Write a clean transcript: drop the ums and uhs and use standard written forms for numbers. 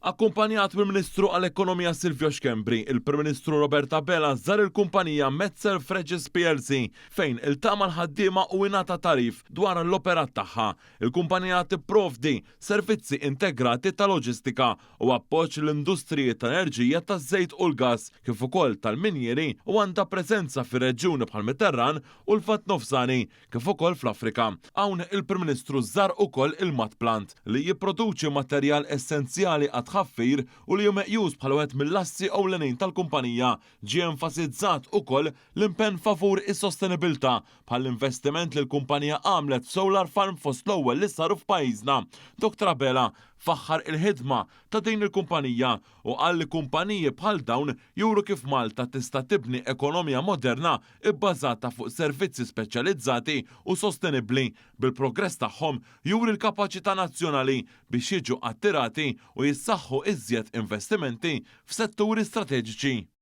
Akkumpanjat mill-Ministru għall-Ekonomija Silvio Schembri, il-Prim Ministru Robert Abela żar il-kumpanija Metzer Fregis plc fejn iltaqa' mal-ħaddiema u ingħata tagħrif dwar l-operat tagħha. Il-kumpanija tipprovdi servizzi integrati ta' loġistika u appoġġ lill-industriji tal-enerġija taż-żejt u l-gass kif ukoll tal-minjieri u għandha preżenza fir-reġjuni bħall-Mediterran u l-Lvant Nofsani kif ukoll fl-Afrika. Hawn il-Prim Ministru żar ukoll il-Mud Plant, li jipproduċi materjal essenzjali għat-tħaffir u li hu meqjus bħala wieħed mill-assi ewlenin tal-kumpanija. Ġie enfasizzat ukoll l-impenn favur is-sostenibilità, bħall-investiment li l-kumpanija għamlet f'solar farm fost l-ewwel li saru f'pajjiżna. Dottor Abela faħħar il-ħidma ta' din il-kumpanija u qal li kumpaniji bħal dawn juru kif Malta tista' tibni ekonomija moderna bbażata fuq servizzi speċjalizzati u sostenibbli, bil-progress tagħhom juri l-kapaċità nazzjonali biex jiġu attirati u jissaħħu iżjed investimenti f'setturi strateġiċi.